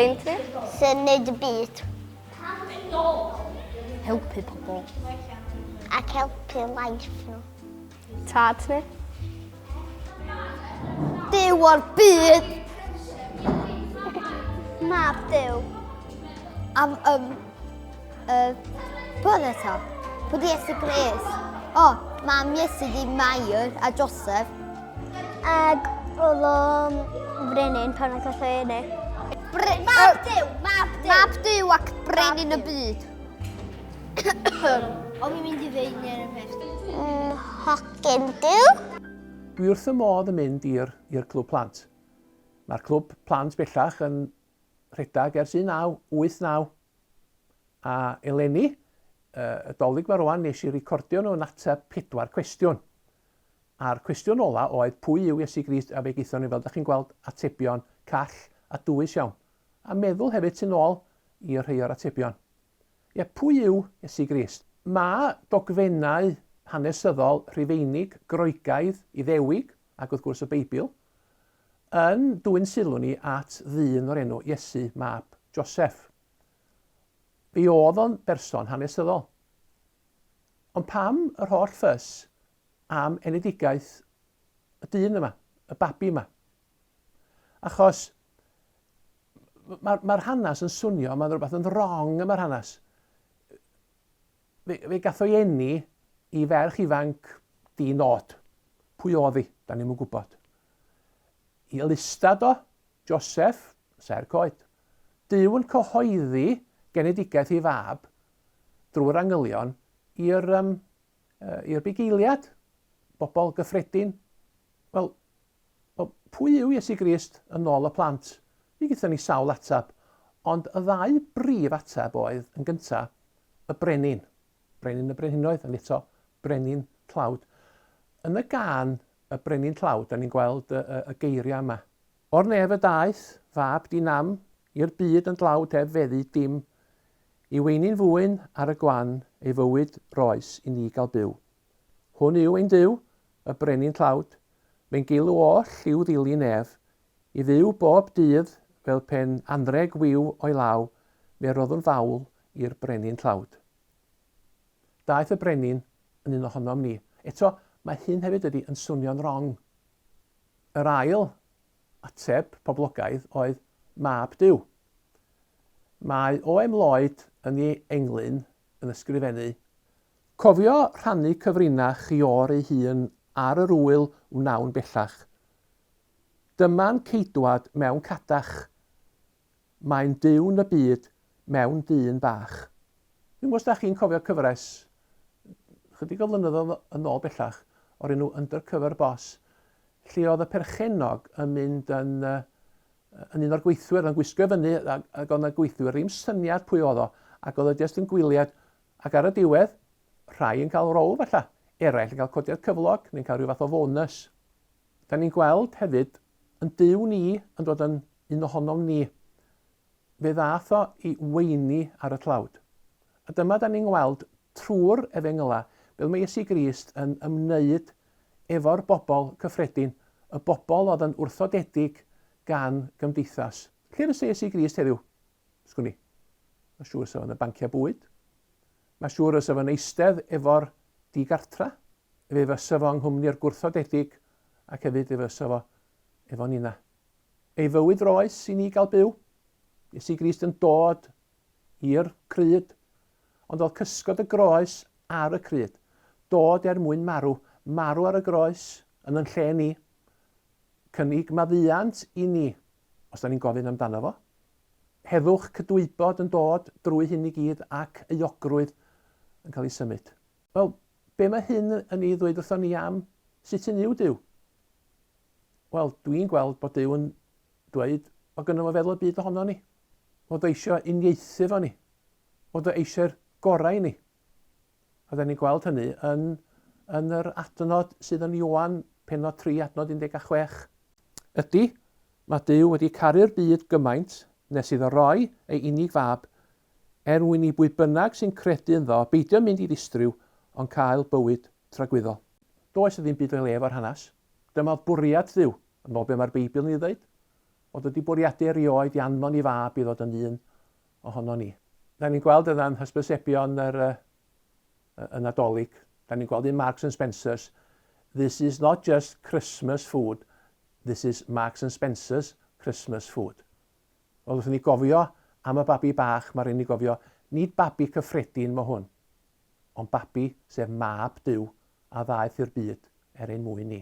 Ffrind fi. Sy'n neud y byd. Helpu pobl. Ac helpu life nhw. Tad ni. Duw o'r byd! Mab Duw. Am, um, uh, pwy oedd eto? Pwy di Iesu Grist? O, mam Iesu di Mair a Joseph. Ac oedd o'n frenin pan oedd o'i eni. Mab Duw! Mab Duw! Mab Duw ac brenin y byd. O'n i'n mynd i ddeud neu yn peth. Mm, hogyn Duw. Dwi wrth y modd yn mynd i'r i'r clwb plant. Mae'r clwb plant bellach yn rhedeg ers 1989 a eleni, y Dolig 'ma rwan, nes i recordio nhw yn ateb pedwar cwestiwn. A'r cwestiwn ola oedd pwy yw Iesu Grist a fe gaethon ni fel dach chi'n gweld atebion call a dwys iawn. A meddwl hefyd tu nôl i rhei o'r atebion. Ie, pwy yw Iesu Grist? Mae dogfennau hanesyddol Rhufeinig, Groegaidd, Iddewig, ac wrth gwrs y Beibl, yn dwyn sylw ni at ddyn o'r enw Iesu mab Joseff. Fe oedd o'n berson hanesyddol. Ond pam yr holl ffys am enedigaeth y dyn yma, y babi yma? Achos mae'r ma hanes yn swnio, mae'n rhywbeth yn wrong yma'r hanes. Fe, fe gath o'i eni i ferch ifanc di nod. Pwy oedd hi? Da ni'm yn gwybod. I listad o, Joseph, saer coed. Duw yn cyhoeddi genedigaeth ei fab drwy'r angylion i'r um, i'r bugeiliad, bobl gyffredin. Wel, wel, pwy yw Iesu Grist yn ôl y plant? Mi gaethon ni sawl ateb, ond y ddau brif ateb oedd, yn gyntaf, y brenin. Brenin y brenhinoedd, ond eto, brenin tlawd. Yn y gân, y brenin tlawd, da ni'n gweld y, y, y geiriau yma. O'r nef y daeth, fab di nam, i'r byd yn dlawd heb feddu dim, I weini'n fwyn ar y gwan ei fywyd roes i ni gael byw. Hwn yw ein Duw, y brenin tlawd, Fe'n geilw oll i'w ddilyn ef, I fyw bob dydd fel pe'n anrheg wiw o'i law, fe roddwn fawl i'r brenin tlawd. Daeth y brenin yn un ohonom ni. Eto, mae hyn hefyd ydi yn swnio'n rong. Yr ail ateb poblogaidd oedd Mab Duw. Mae O.M. Lloyd yn ei englyn yn ysgrifennu, Cofio rhannu cyfrinach i o'r ei hun ar yr ŵyl wnawn bellach. Dyma'n ceidwad mewn cadach. Mae'n Duw'n y byd mewn dyn bach. Dwi'm yn gwybod os da chi'n cofio cyfres chydig o flynyddoedd yn ôl bellach o'r enw Undercover Boss, lle oedd y perchennog yn mynd yn, yn un o'r gweithwyr, yn gwisgo fyny, ac, ac oedd y gweithwyr ddim syniad pwy oedd o, ac oedd o jyst yn gwyliad, ac ar y diwedd, rhai yn cael row falle, eraill yn cael codiad cyflog, neu'n cael rhyw fath o fonus. Da ni'n gweld hefyd yn Duw ni yn dod yn un ohonom ni. Fe ddath o i weini ar y tlawd. A dyma da ni'n gweld trwy'r efengylau fel mae Iesu Grist yn ymwneud efo'r bobl cyffredin, y bobl oedd yn wrthodedig gan gymdeithas. Lle fysa Iesu Grist heddiw? Sgwn i. Mae'n siŵr sa fo'n y banciau bwyd. Mae'n siŵr fysa fo'n eistedd efo'r digartra. Fe fysa fo yng nghwmni'r gwrthodedig ac hefyd fe fysa fo efo ninna. Ei fywyd roes i ni gael byw. Iesu Grist yn dod i'r cryd, ond oedd cysgod y groes ar y cryd. Dod er mwyn marw, marw ar y groes yn yn lle ni. Cynnig maddeuant i ni, os da ni'n gofyn amdano fo. Heddwch cydwybod yn dod drwy hyn i gyd ac euogrwydd yn cael ei symud. Wel, be mae hyn yn ei ddweud wrthon ni am sut yn yw Duw? Wel, dwi'n gweld bod Duw yn dweud bod gynno fo feddwl y byd ohono ni. Fod o eisiau uniaethu efo ni. Fod o eisiau'r gorau i ni. A da ni'n gweld hynny yn, yn yr adnod sydd yn Ioan penod 3 adnod 16. Ydy, mae Duw wedi caru'r byd gymaint nes iddo roi ei unig fab er mwyn i bwy bynnag sy'n credu ynddo beidio mynd i ddistryw ond cael bywyd tragwyddol. Does 'na ddim byd o'i le efo'r hanes. Dyma oedd bwriad Duw, yn ôl be mae'r Beibl yn ei ddeud. fod wedi bwriadu erioed i anfon i fab i ddod yn un ohono ni. Da ni'n gweld yna'n hysbysebion yr, uh, y Nadolig, da ni'n gweld un Marks and Spencer's, This is not just Christmas food, this is Marks and Spencer's Christmas food. Wel, wrth i ni gofio am y babi bach, mae rhaid ni gofio, nid babi cyffredin mo hwn, ond babi sef mab Duw a ddaeth i'r byd er ein mwyn ni.